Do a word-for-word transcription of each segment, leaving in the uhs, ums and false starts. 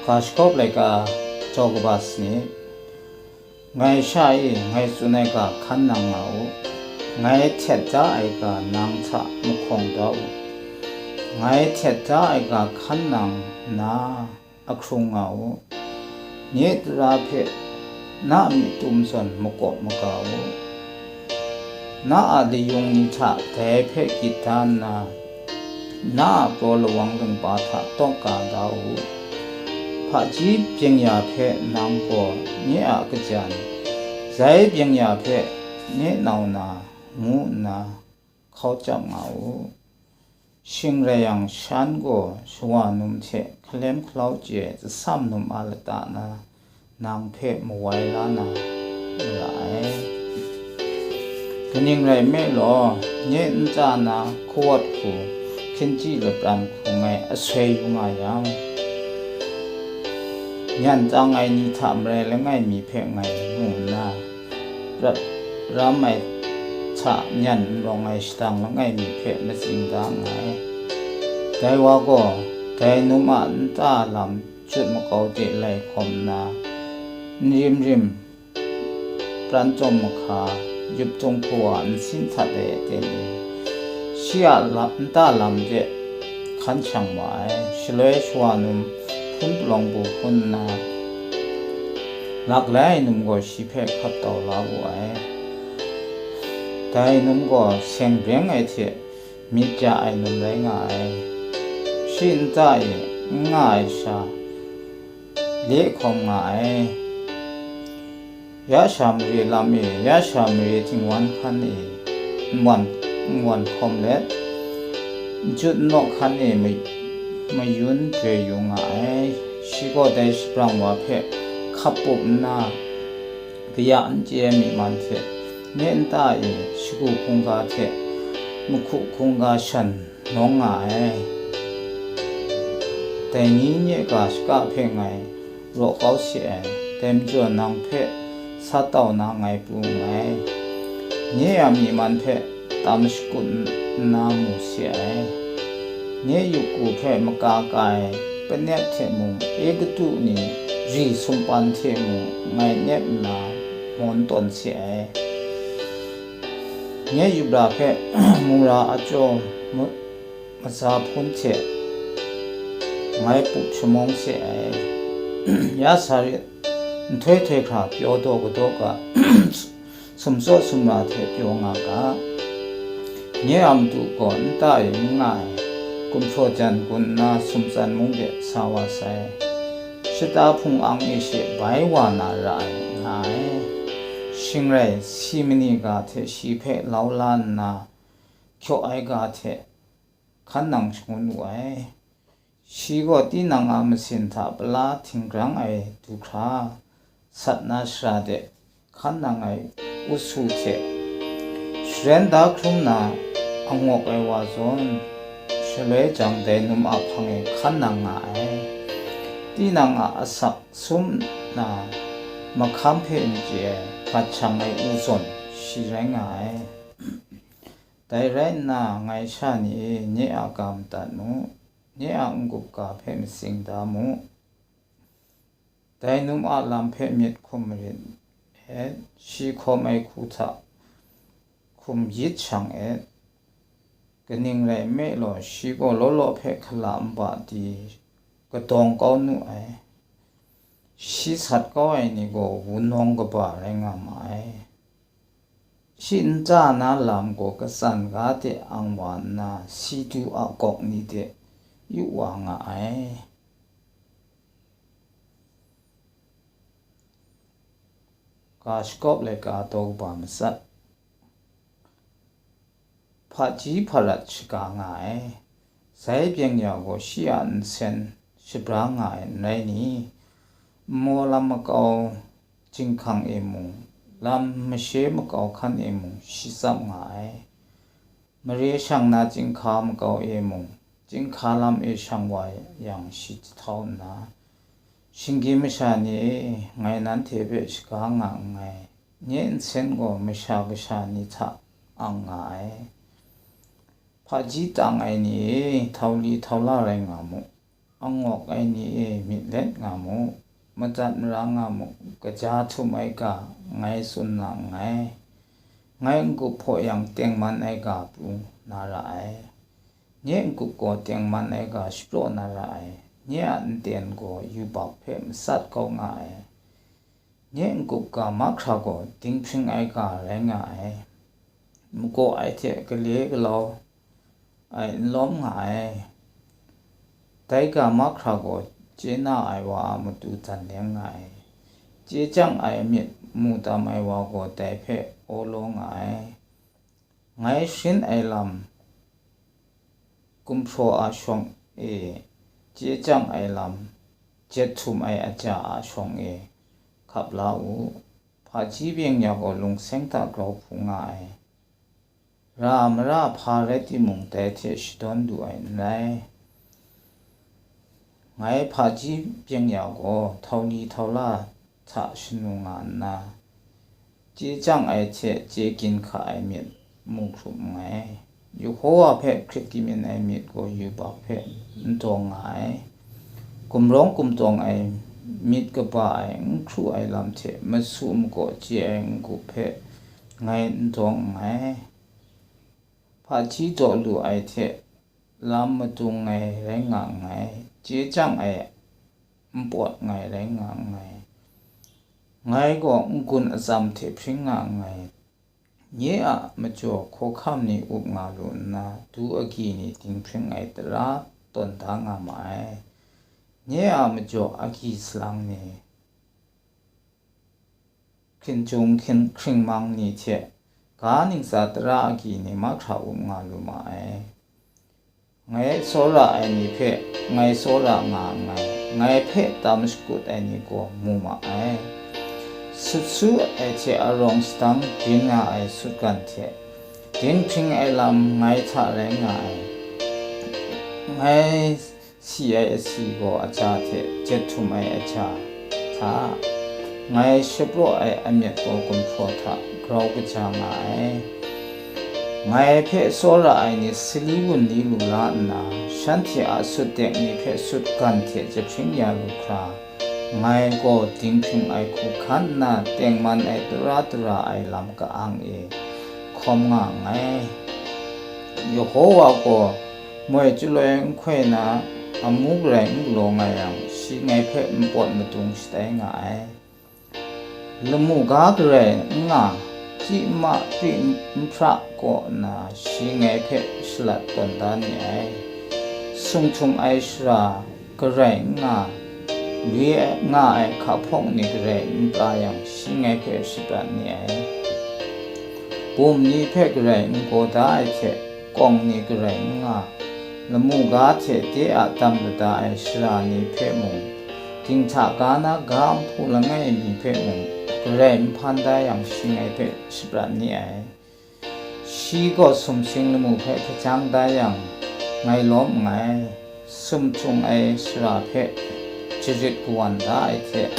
Ga shakawp laika jaw kaba sanit. Ngai sha e, ngai tsun ai ga hkan nang nga u. Ngai htet da ai ga nang hta mahkawng da u. Ngai htet da ai ga hkan nang nna ahkrung nga u. Nye tara hpe na a myi tum zawn makawp maga u. Na a layung ni hta dai hpe gyit da nna, na a kraw lawang lampa hta tawngka da u. Hpaji byeng-ya hpe nang gaw nye a kajan, zai byeng-ya hpe nye nau na, ngu nna hkau chyap nga u. Shing rai yang, shan gaw shawa num hte hkalem hkalau chye ai tsasam num a lata na nang hpe mawai la na mara ai. Kaning rai nme law, nye ntsa na hkawat hku, hkinchyi lapran hku ngai asoi yu nga yang, nyan tang ai ni hta marai langai mi hpe ngai mu nna, prat ram ai hta nyan n rawng ai shadang langai mi hpe matsing da nngai. Dai wa gaw, dai num a nta lam jut makau de lai hkawm nna, n rim rim, pran tsawm mahka, yup tung hku wa nsin htat ai aten e, shi a la- nta lam de hkan shang ma ai. Shaloi shawa num hpun palawng bu hpun nna, lak lai ai num gaw shi hpe hkap tau la wu ai. Dai num gaw seng breng ai hte myit ja ai num rai nga ai. Shi nta e n nga ai sha, le hkawm nga ai. Ya sha mare lam e, ya sha mare tingwan hkan e, n wan, n wan hkawm let, n jut n nawk hkan e ma- mayun joi yu nga ai. Shi gaw dai shabrang wa hpe hkap pup nna, kaya n chye ai myi man hte nye nta e shagu hkungga hte mahku hkungga shan nawng nga ai. Dai ni nye ga shaka hpe ngai raw kau se ai, dai majaw nang hpe sa tau na ngai pru nngai. Nye a myi man hpe tam shakut nna mu se ai. Nye yup ku hpe maka ka ai panep hte mung, e katu ni ri sumpan hte mung ngai nep nna mawn tawn se ai. Nye yup ra hpe mura a chyaw ma- matsa hpun hte ngai pup shamawng se ai. Ya sa rit, nhtoi htoi hkra pyaw daw kadaw ga, sumtsaw sumra hte pyaw nga ga. Nye a matu gaw nta e n nga ai, gumhpraw jan gun nna sumtsan mung de sa wa sai. Shata hpung ang e she bai wa na ra ai, nga ai. Shing rai, si mani ga hte shi hpe lau la nna, hkyaw ai ga hte hkan nang shangun wu ai. Shi gaw tinang a masin hta pala htinggrang ai du hkra, sat na shara de hkan nang ai usu hte sharen da hkrum na angawk ai wa zawn, shaloi jang dai num a hpang e hkan nang nga ai. Tinang a asak sum nna mahkam hpe n chye ai gat shang ai u zawn shi rai nga ai. Dai rai nna, ngai sha ni e, nye a ga madat mu, nye a n-gup ga hpe matsing da mu. Dai num a lam hpe myit hkum marit et, shi hkawm ai hku hta hkum yit shang et. Kaning rai nme law, shi gaw law law hpe hkala nba di kadawng kau nu ai. Shi sat kau ai ni gaw wunawng kaba rai nga ma ai. Shi nta na lam gaw katsan ga de ang wa nna, si du a gawk ni de yu wa nga ai. Ga shakawp laika taw kaba matsat. Hpaji hparat shaga nga ai. Sai byeng ya gaw shi a nsen shabra nga ai, n rai ni? Nmaw lam makau jinghkang e mung, lam mashe makau hkan e mung shi tsap nga ai. Mare shang na chyinghka makau e mung, chyinghka lam e shang wa yang shi jahtau nna, shinggyim masha ni e, ngai nanhte hpe shaga nga nngai, nye nsen gaw masha kasha ni hta ang nga ai. Hpaji tang ai ni e, htau li htau la rai nga mu. angawk ai ni e myit let nga mu, madat mara nga mu, kaja htum ai ga ngai tsun na nngai. Ngai n-gup hpaw yang tengman ai ga pru na ra ai. Nye n-gup gaw tengman ai ga shapraw na ra ai. Nye a nten gaw yubak hpe matsat kau nga ai. Nye n-gup ga mahkra gaw dinghpring ai ga rai nga ai. Magaw ai hte gale galau ai n lawm nga ai. Dai ga mahkra gaw chye na ai wa a matu dan leng nga ai. Chye chyang ai myit mu tam ai wa gaw dai hpe awlaw nga ai. Ngai sharin ai lam gumhpraw a shawng e, chye chyang ai lam jet htum ai aja a shawng e hkap la u. Hpaji byeng ya gaw lungseng hta grau hpu nga ai. Ra mara hpa rai timung, dai hte shadawn lu ai n rai. Ngai hpaji byeng ya gaw, htau li htau la hta shanu nga nna, chye chyang ai hte chye ginhka ai myit mu hkrup nngai. Yehova hpe hkrit kamyin ai myit gaw yubak hpe n dawng nga ai. Gumrawng gumtawng ai, myit kaba ai, n hkru ai lam hte masu magaw chye ai n-gup hpe ngai n dawng nngai. Hpaji daw lu ai hte lam madung ai rai nga nngai, chye chyang ai n pawt ngai rai nga nngai. Ngai gaw n-gun atsam hte hpring nga nngai. Nye a majaw hkawhkam ni up nga lu nna, du agyi ni dinghpring ai tara tawn da nga ma ai. Nye a majaw agyi salang ni, hkinjung hkin-, hkringmang ni hte ga ntsa tara agyi ni mahkra up nga lu ma ai. Ngai tsawra ai ni hpe ngai tsawra nga nngai, ngai hpe tam shakut ai ni gaw mu ma ai. Sut su ai hte arawng sadang byin nga ai sutgan hte, dinghpring ai lam ngai hta rai nga ai. Ngai si ai asi gaw aja hte jet htum ai aja hta, ngai shapraw ai amyat gaw gumhpraw hta grau kaja nga ai. Ngai hpe tsawra ai ni sali wunli lu la nna, shanhte a sut dek ni hpe sutgan hte jahpring ya lu hkra, ngai gaw dinghpring ai hku hkan nna tengman ai tara tara ai lam ka-ang e hkawm nga nngai. Yehova gaw moi chyaloi n hkoi na, amu garai n galaw nga yang, shi ngai hpe npawt madung shatai nga ai. Lamu ga garai n nga, chyi nma pri nhpra kaw nna, shi ngai hpe shalat tawn da ni ai. Sumhtum ai shara garai n nga, lui nga ai hka hpawk ni garai n pra yang, shi ngai hpe shaprat ni ai. Bum ni hpe garai n gaw da ai hte, kawng ni garai n nga, lamu ga hte de a dam lada ai shara ni hpe mung, dinghta ga na ga nhpu langai mi hpe mung, garai n hpan da yang, shi ngai hpe shaprat ni ai. Shi gaw sumsing lamu hpe hkajang da yang, ngai lawm nngai. Sumhtum ai shara hpe jarit kawan da ai hte,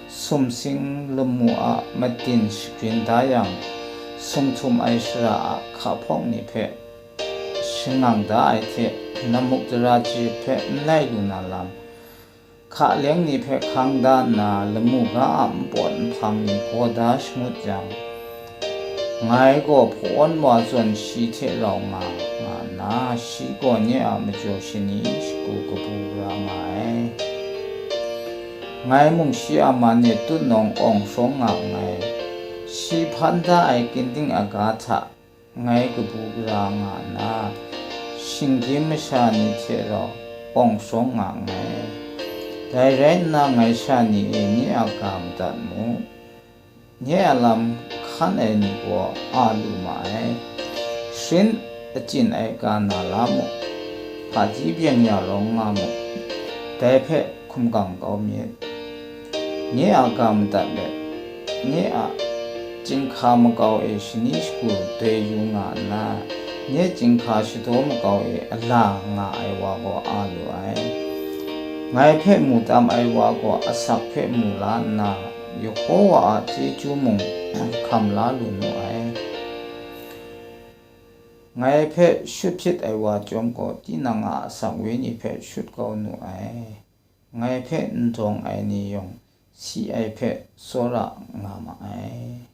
sumsing lamu a matin shagrin da yang, sumhtum ai shara a hka hpawk ni hpe shangang da ai hte, namuk tara jarit hpe n lai lu na lam, hka leng ni hpe hkang da nna, lamu ga a npawt nhpang ni gaw da shangut yang, ngai gaw hpawn wa zawn shi hte rau nga, nga nna, shi gaw nye a majaw shani shagu kabu gara nga ai. Ngai mung shi a man e tutnawng awng shawng nga nngai. Shi hpan da ai ginding aga hta ngai kabu gara nga nna, shinggyim masha ni hte rau awng shawng nga nngai. Dai rai nna, ngai sha ni e, nye a ga madat mu. Nye a lam hkan ai ni gaw a lu ma ai. Sharin achyin ai ga na la mu, hpaji byeng ya rawng nga mu, dai hpe hkum gang kau myit. Nye a ga madat let, nye a chyinghka makau e shani shagu doi yu nga nna, nye chyinghka shadaw makau e ala nga ai wa gaw a lu ai. Ngai hpe mu tam ai wa gaw asak hpe mu la nna, Yehova a chyeju mung hkam la lu nu ai. Ngai hpe shut hpyit ai wa chyawm gaw, tinang a asak wenyi hpe shut kau nu ai. Ngai hpe n dawng ai ni yawng, si ai hpe tsawra nga ma ai.